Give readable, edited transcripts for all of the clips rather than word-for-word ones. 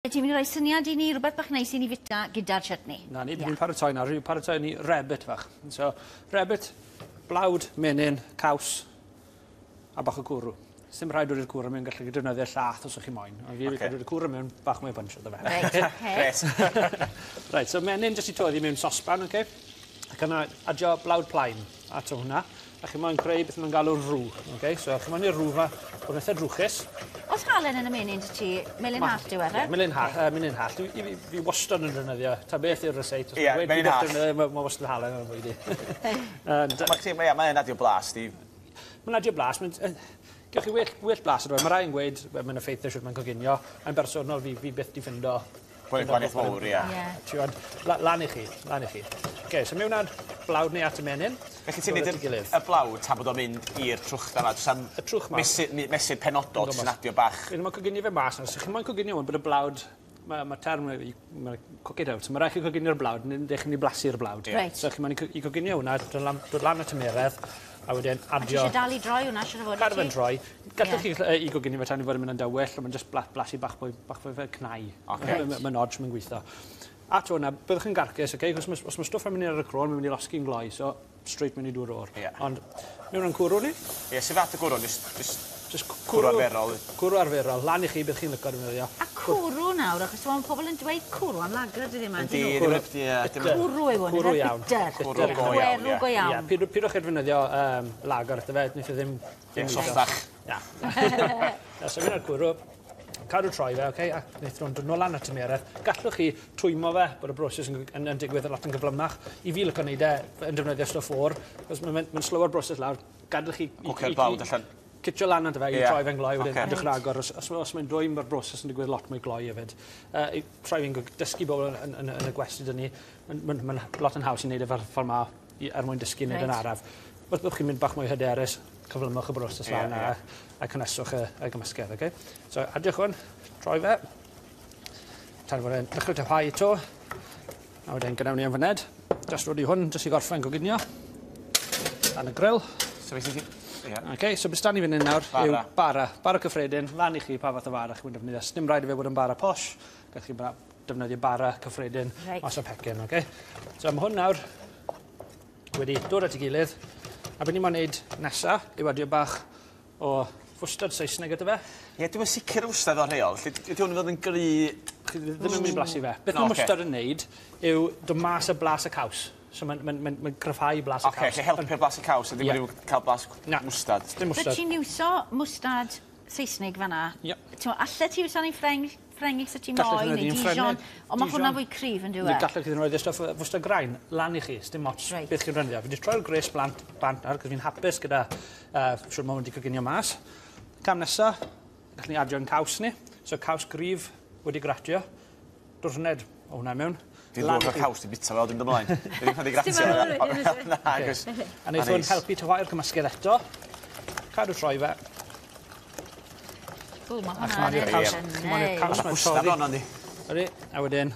Ti'n mynd i roi syniad i ni, rhywbeth bach neis i ni fita gyda'r chutney? Na ni, dwi'n paratoi nawr, dwi'n paratoi ni rarebit fach. So, rarebit, blawd, menyn, caws, a bach o cwrw. Sim rhaid dod i'r cwrw mewn, gallwch chi defnyddio llath os ych chi moyn. Ond fi wedi dod i'r cwrw mewn, bach mwy o punch iddo fe. Reit, oce. Reit. Reit, so menyn jyst i toddi mewn sosban, oce? Ac yna adio blawd plaen ato hwnna. A chi moyn creu beth ma'n galw roux, oce? So chi moyn i'r roux 'ma fod yn eitha drwchus. Oes halen yn y menyn 'da ti? Melyn hallt yw e, ife? Ie, melyn hallt, melyn hallt. Fi wastad yn defnyddio, ta beth yw'r ryseit. Ie, melyn hallt. Ma' wastad halen yn 'y mfwyd i. Ma' ie, mae'n adio blas di. Mae'n adio blas, mae'n gewch chi well, well blas iddo fe. Mae rai yn gweud, wel, mae'n effeithio shwt mae'n coginio. Yn bersonol, fi byth 'di ffindo Gwneud gwahaniaeth mowr, ie. Ie. T'wod, lan i chi, lan i chi. Oce, so mewn â'r blawd ni at y menyn. Felly ti'n neud y blawd tan bod o'n mynd i'r trwch 'ma, jyst am Y trwch 'ma. Mesur penodol, jyst yn adio bach. Wedyn ma'n coginio fe mas nawr. So chi moyn coginio hwn bod y blawd, ma' term, ma' cook it out. So ma' raid chi coginio'r blawd, nid ydych chi'n mynd i blasu'r blawd. Reit. So chi moyn i coginio hwnna, dod lan y tymeredd, a wedyn A ti adio... isie dal i droi hwnna, siŵr o fod, Cadw fe'n troi. Gallwch chi i goginio fe tan i fod yn mynd yn dywyll, ond mae'n jyst blasu bach fwy, bach fwy fel cnau. Ocê. Mae'n odge, mae'n gweithio. A to hwnna, byddwch yn garcus, oce? Os ma stwff yn mynd ar y crôn, mae'n mynd i losgi'n gloi, so straight mewn i dŵr o'r. Ond, mewn o'n cwrw ni. Ie, sut fath o gwrw? Just Just cwrw arferol. Cwrw arferol. Lan i chi beth chi'n licio defnyddio. A cwrw nawr, achos mae pobl yn dweud cwrw am lager dyddiau yma. Yndi, ddim yn Cwrw yw hwn, Cwrw iawn. Bitter. Cwrw go iawn, Cwrw go iawn. Ie, pidwch chi defnyddio lager eto fe, wneith e ddim... Ie, sothach. Na. So mynd â'r cwrw, cadw troi fe, oce, a wneith nhw'n dod nôl lan at tymeredd. Gallwch chi twymo fe, bod y broses yn digwydd yn lot yn gyflymach. I fi licio neud e yn defnyddio stwff o'r, achos mae'n slower broses lawr. Gadwch chi... Cwcio'r blawd allan. Citio lan onto fe, i troi fe'n gloi wedyn, edrych ragor. Os mae'n dwym, mae'r broses yn digwydd lot mwy gloi hefyd. Troi fi'n dysgu bobl yn y gwesty dyn ni, mae'n lot yn haws i wneud e fel ffordd ma er mwyn dysgu wneud yn araf. Os byddwch chi'n mynd bach mwy hyderus, cyflymwch y broses lan a cynheswch y gymysgedd, oce? So, adiwch hwn, troi fe. Tan fod e'n dechrau tywhau eto. A wedyn gyda ni am fyned. Just rodi hwn, jyst i gorffen goginio. Dan y grill. So beth sy'n... Ie. Okay, so beth ni fan hyn nawr yw bara. Bara cyffredin, lan i chi pa fath o fara chi'n defnyddio. Dim rhaid i fe fod yn bara posh. Gallwch chi defnyddio bara cyffredin mas o pecyn, oce? So mae hwn nawr wedi dod at ei gilydd. A beth ni'n moyn neud nesa yw adio bach o fwstard Saesneg gyda fe. Ie, dwi'm yn sicr o fwstard o'r rheol. Felly, ydy hwn yn fod yn gry... Chi ddim yn mynd i blasu fe. Beth mae mwstard yn neud yw dod mas y blas y caws. So mae'n cryfhau blas y caws. Oce, lle helpu'r blas y caws, a ddim yn cael blas mwstard. Dim mwstard. So ti'n iwso mwstard Saesneg fan'na? Ie. Allet ti iwso'n un Ffrengig sa ti moyn, neu Dijon, ond mae hwnna fwy cryf yn dyw e? Gallwch chi ddefnyddio stwff fwstard grain, lan i chi, dim ots beth chi'n defnyddio. Fi wedi troi'r gres bant nawr, cos fi'n hapus gyda siwr mae wedi coginio mas. Cam nesa, gallwn ni adio'n caws ni. So caws gryf wedi gratio. Dwrned o hwnna mewn. Dwi'n ddod o'r caws, dwi'n bita fel, dwi'n dod ymlaen. Dwi'n wedi gratio. Na, agos. A wneith hwn helpu tywhau'r cymysgedd eto. Cadw troi fe. O, mae hwnna'n edrych yn neis. Caws mae'n Wstard toddi. hwnna, yndi. Ydy, a wedyn,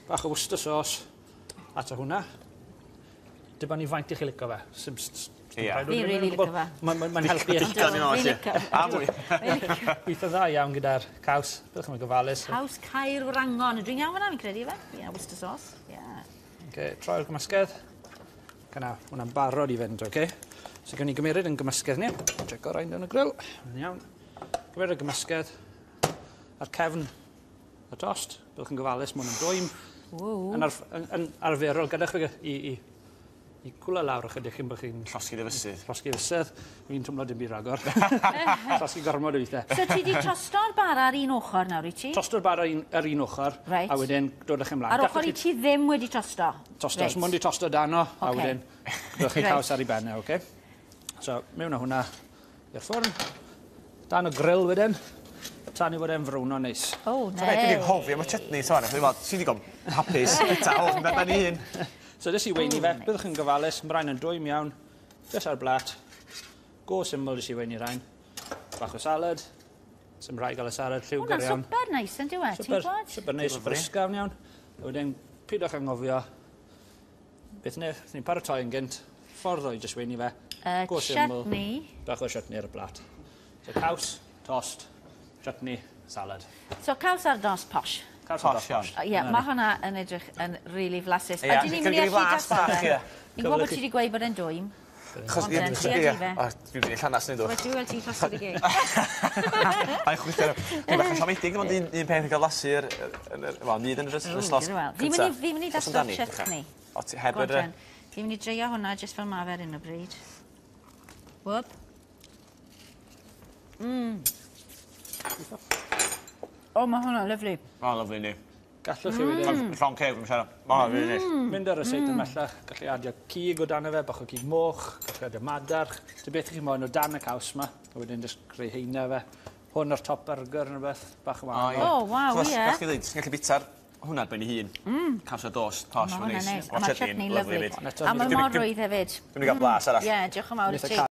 bach o Worcester sauce ato hwnna. Dibynnu faint i chi licio fe. Fi'n rili licio fe. Mae'n helpu. Digon i fod, Fi'n licio. A mwy. Gweithio dda iawn gyda'r caws. Byddwch yn gofalus. Caws Caerwrangon. Ydw i'n iawn fan'na, fi'n credu fe? Ie, Worcester sauce. Ie. Okay, troi'r gymysgedd. Cyna, hwnna'n barod i fynd, oce? So, gawn ni gymeryd yn gymysgedd ni. Checo rhain yn y grill. Yn iawn. Gymeryd y gymysgedd ar cefn y tost. Byddwch yn gofalus, mae hwn yn dwym. Yn arferol, gadewch fe i cwla lawr ychydig cyn bod chi'n... Llosgi dy fysydd. Llosgi fysedd. Fi'n twmlo dim byd ragor. Llosgi gormod o weithiau. So ti di tosto'r bara ar un ochr nawr, i ti? Tosto'r bara ar un ochr, a wedyn dod â chi ymlaen. Ar ochr i ti ddim wedi tosto? Tosto, so mwyn di tosto dano, a wedyn dod chi caws ar ei ben, oce? So, mewn â hwnna i'r ffwrn. Dan y grill wedyn, tan i fod e'n frwno neis. O, neis. Dwi wedi anghofio am y chutney, so ti'n digon hapus. Bita, o, ben i hun. So, jyst i weini fe, byddwch yn gofalus, mae rhain yn dwym iawn, jyst ar blat, go syml jyst i weini rhain. Bach o salad, sy'm rhaid gael y salad, lliwgar iawn. Hwna'n super neis yn dyw e, ti'n gwybod? Super neis, super ysgafn iawn. A wedyn, pidwch anghofio, beth ni'n paratoi yn gynt, ffordd o'i jyst weini fe, go syml, bach o chutney ar y blat. So, caws, tost, chutney, salad. So, caws ar dost posh. Caws a Posh iawn. Ie, mae hwnna yn edrych yn rili flasus. Ie, A dyn ni'n mynd i gynnu allu flas data bach, fe? ie. Fi'n gwybod bod ti wedi gweud bod e'n dwym. Achos Ond yn, tria di fe. O, dwi wedi llanas neu dw. Wel, dwi wel ti'n llosgi dy geg. Ai chwithio. Dwi'n bach yn siomedig dim ond un un peth yn cael lasu'r wel, nid yn yr Ww, ysnos. wel. Fi'n mynd i fi'n mynd i ddasglu'r chutney. O, ti heb Go on, yr... Jen. Fi'n mynd i dreio hwnna jyst fel ma fe ar hyn o bryd. Whoop. O, mae hwnna lyfli. O, lyfli ni. Gallwch chi wedyn Llon ceg yn siarad. Ma' hwnna'n rili neis. mynd ar y seit ymhellach, gallu adio cig o dan y fe, bach o cig moch, gallu adio madarch. Dy beth chi moyn o dan y caws ma, a wedyn jyst creu heina fe. Hwn ar top burger neu beth, bach o wahanol. O, waw, ie. Gallwch chi ddweud, ti'n gallu bita'r hwnna ar ben ei hun. Caws o dost, posh, Mae mae'n hwnna'n neis. neis. A mae'r chutney lyfli. Ond eto, A mae Dwi'n- mor rwydd hefyd. Dwi'n mynd i gael blas arall. Ie, diolch yn fawr i Eitha ti.